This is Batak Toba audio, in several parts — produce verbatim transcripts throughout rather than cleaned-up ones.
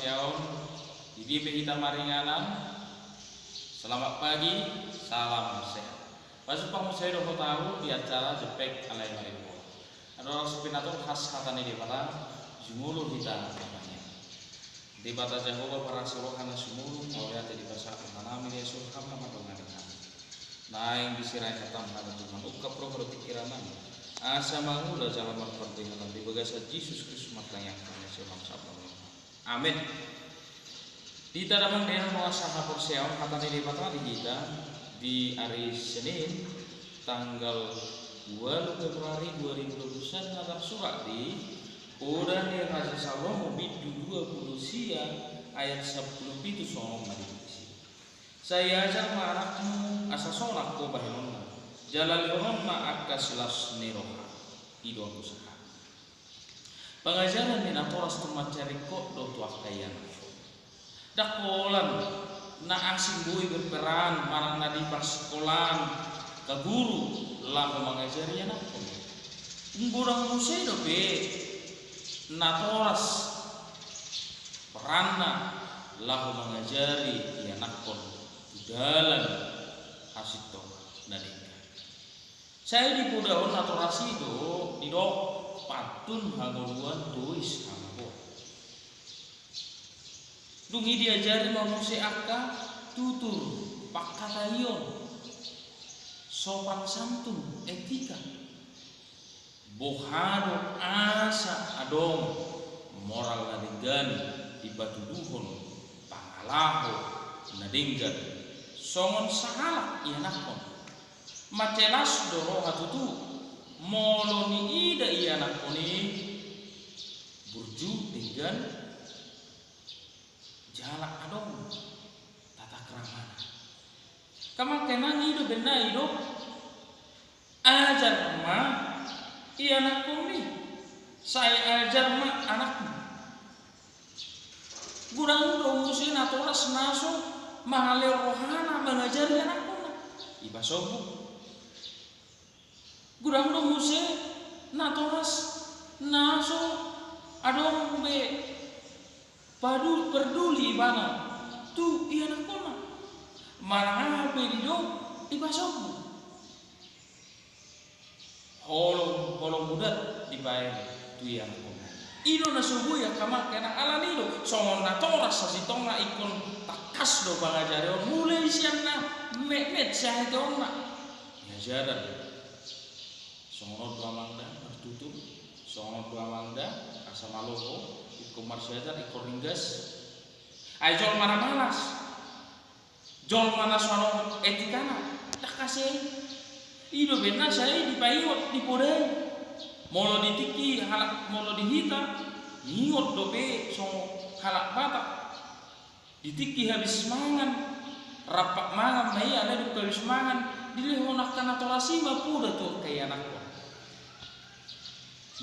Di dia pe hita maringanan. Selamat pagi, salam sehat. Pasu pamusai do hotau di acara Jepek Alai Marimbola. Andorang so pinatupa hata ni Debata, jumolo hita martangiang. Debata Jahowa parasi roha na sumurung, mauliate dipasahat ma tu Ho, di atas roham na mandongani hami. Naeng disirai hatam hami tu mangungkap roha dohot pingkiran nami, asa mangula jala marpardenggan di bagasan Jesus Kristus martangiang hami, asa mangsabar. Amin. Di hita damang dainang, mauliate sahaporseaon, hata ni Debata di hita di ari Senin, tanggal ualu Februari dua ribu dua puluh satu, na tarsurat di Poda ni Raja Salomo bindu dua puluh sia ayat sampulu pitu, songon on ma didok disi. Sai ajar ma anakmu asa sonang ho bahenonna, jala lehononna angka silas ni roha. I do anggo sahat. Pangajaran ni natoras tung mansai ringkot do tu angka ianakhon. Ndang holan na asing boi berperan manang na di parsikolaan, angka guru laho mangajari ianakhon. Godang muse dope natoras peranna laho mangajari ianakhon tu dalan hasintongan na denggan. Sai di poda on natoras i do didok pantun hangoluan tois hamagoan. Dung i diajari ma muse angka tutur, pangkataion, sopan santun, etika. Boha do asa adong moral na denggan dipatuduhon pangalaho na denggan songon sahalak ianakhon. Mansai las do roha tutu molo niida ianakhon i burju, denggan, jala adong tata kramana. Angka amang inang, i do umbahen na i do. Ajar ma ianakhonmi, sai ajar ma anakmu. Godang do muse natoras na so mangalehon rohana mangajari ianakhonna, i pasombu. Godang do muse natoras na so adong be padu-, parduli ibana tu ianakhonna. Manang aha pe didok, i pasombu. Holong, holong mudat dibaen tu ianakhonna. I do na so boi, angka amang inang, alani i do songon natoras hasintongan ingkon tangkas do pangajarion mulai sian na metmet sian hataonna. Diajaran. Songon on do amang da martutur, songon on do amang da asa malo ho ingkon marsiajar, ingkon ringgas. Ai jolma na malas, jolma na so adong etikana, ndang hasea i. I do umbahen na sai dipaingot, dipodai. Molo di tingki halak, molo di hita, ingot dope songon halak Batak. Di tingki habis mangan, rampak mangan ma i, alai dung habis mangan, dilehon angka natoras i ma poda tu angka ianakhon.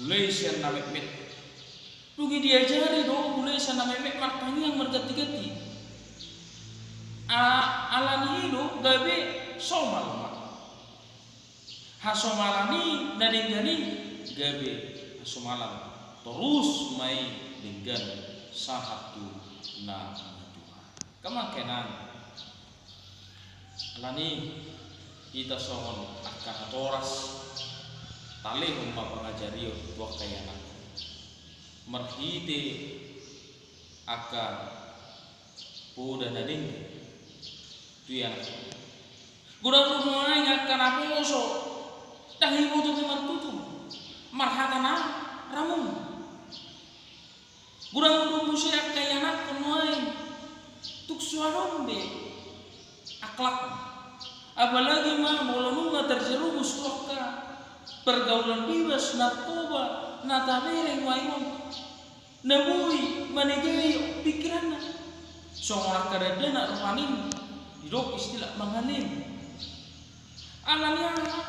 Mulai sian na metmet. Dung i diajari do mulai sian na metmet martangiang marganti-ganti. A-, alani i do gabe somal ma. Hasomalan i na denggan i gabe hasomalan torus ma i denggan sahat tu na tua. Angka amang inang, alani i hita songon angka natoras, talehon ma pangajarion tu angka ianakhon marhite angka poda na denggan tu ianakhon. Godang do nuaeng angka naposo, ndang diboto be martutur, marhata na ramun. Godang do muse angka ianakhon nuaeng tung so adong be akhlakna. Apalagi ma molo nunga terjerumus tu angka pergaulan bebas, narkoba, na tabereng nuaeng on. Na boi manegai pikiranna. Songon angka dakdanak rupani, didok istilah mangalem. Alani aha?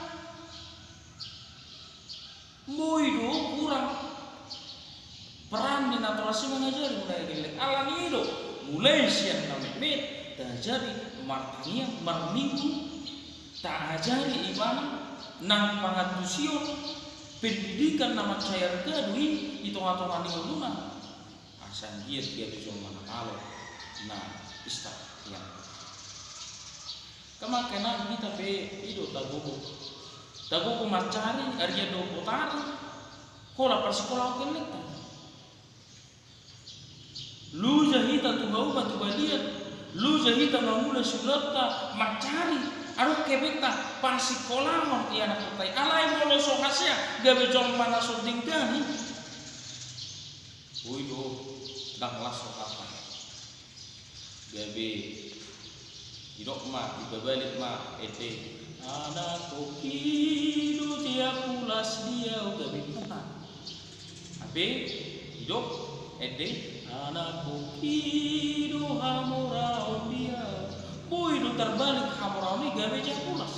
Boi do hurang peran ni natoras i mangajari, mulai gelleng. Alani i do mulai sian na metmet taajari martangiang, marminggu, taajari ibana nang pangantusion, pendidikan na mansai arga do i di tonga-tonga ni ngoluna. Asa Sanggiat gabe jolma na malo na pista, ya. Kama kena hita pe i do tagogo. Tagogo mancari, arian do botari. Holan parsikola oke lek. Loja hita tu hauma tu balian. Loja hita mangula ulaonta mancari. Adong hepengta parsikolahon i anakkonta i. Alai molo so hasea gabe jolma na so denggan i. Boi do ndang las rohanta. Gabe didok ma, dipabalik ma ende. Anakkonki do Japulas di au, gabe pungu. Hape didok ende. Anakkonki do hamoraon di au. Boi do tarbalik hamoraon i gabe Japulas.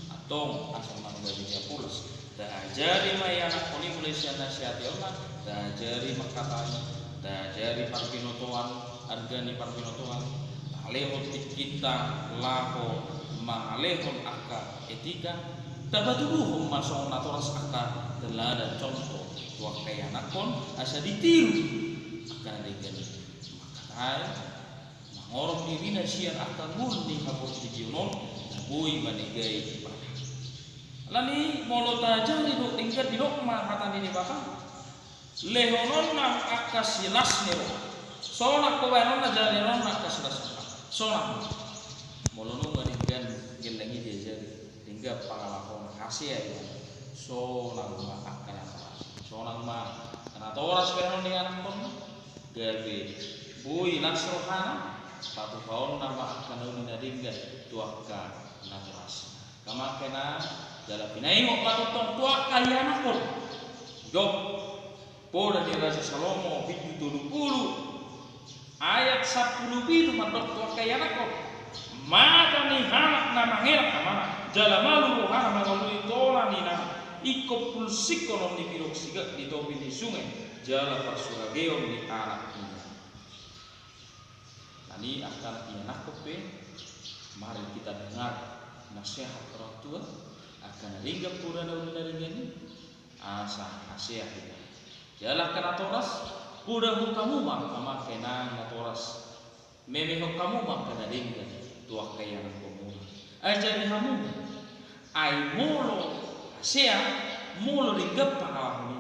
Antong asa unang gabe Japulas. Taajari ma ianakkon i mulai sian nasihationna, taajari mangkatai, taajari parbinotoan, arga ni parbinotoan, talehon tingkinta laho mangalehon angka etika, tapatuduhon ma songon natoras angka teladan contoh tu angka ianakkon asa ditiru angka na denggan i. Mangkatai, mangorong dirina sian angka ngolu ni haportibion on, na boi manegai ibana. Alani molo taajari do denggan, didok ma hata ni Debata. Lehononna angka silas ni roha. Sonang ho baenonna jala lehononna angka silas ni roha. Sonang. Molo nunga denggan gellengi diajari, denggan pangalahona, hasea i. Sonang ma angka natoras. Sonang ma angka natoras baenon ni anakkon. Gabe boi las rohana, patupaonna ma angka na uli na denggan tu angka natoras. Kama kena, jala pinaingot ma tongtong tu angka ianakkon. Didok poda ni Raja Salomo bindu tolu pulu ayat sampulu pitu mandok tu angka ianakkon. Mata ni halak na mangelek amana, jala malu rohana mangalului tola ni inana, ingkon pulsingkonon ni pidong sigak di topi ni sunge, jala parsurageon ni anak ni inana. Alani angka ianakkon pe, mari kita dengar nasihat orang tua, angka na denggan poda na uli na denggan i, asa hasea hita. Jala angka natoras, podahon hamu ma angka, angka natoras, memehon hamu ma angka na denggan tu angka ianakkonmuna. Ajari hamu ma. Ai molo hasea, molo denggan pangalahon i,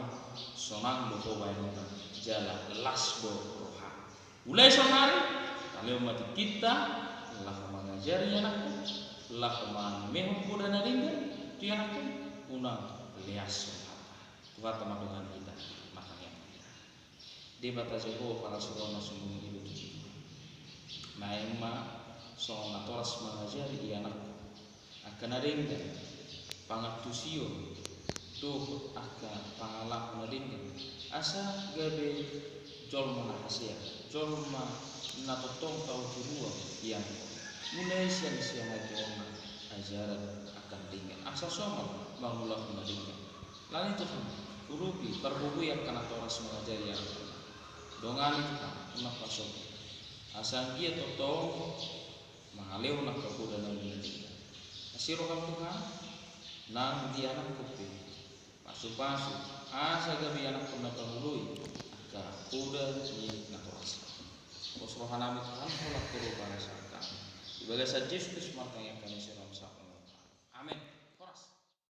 sonang do ho baenonna, jala las do rohana. Mulai saonari, talehon ma tingkinta laho mangajari ianakkon, laho mamehon poda na denggan tu ianakkon, unang leas rohanta. Tuhanta ma dongan hita, martangiang ma hita. Debata Jahowa parasi roha na sumurung i do tu hita. Naeng ma songon natoras mangajari ianakkon angka na denggan, pangantusion dohot angka pangalaho na denggan, asa gabe jolma na hasea, jolma na tongtong tau tiruon ianakkon. Mulai sian siahaan on ma ajaran angka na denggan, asa somal mangulahon na denggan. Alani Tuhan, urupi, pargogoi angka natoras mangajari ianakkon. Dongani Tuhan, unang pasoki, asa anggiat tongtong mangalehon angka poda na uli na denggan. Asi roham Tuhan, nang di ianakkon pe, pasupasu, asa gabe ianakkon na pangoloi angka poda ni natoras. Pos rohanami Tuhan, holan ho do parasahon hami. Di bagasan Jesus Kristus martangiang hami, sai roham sahat.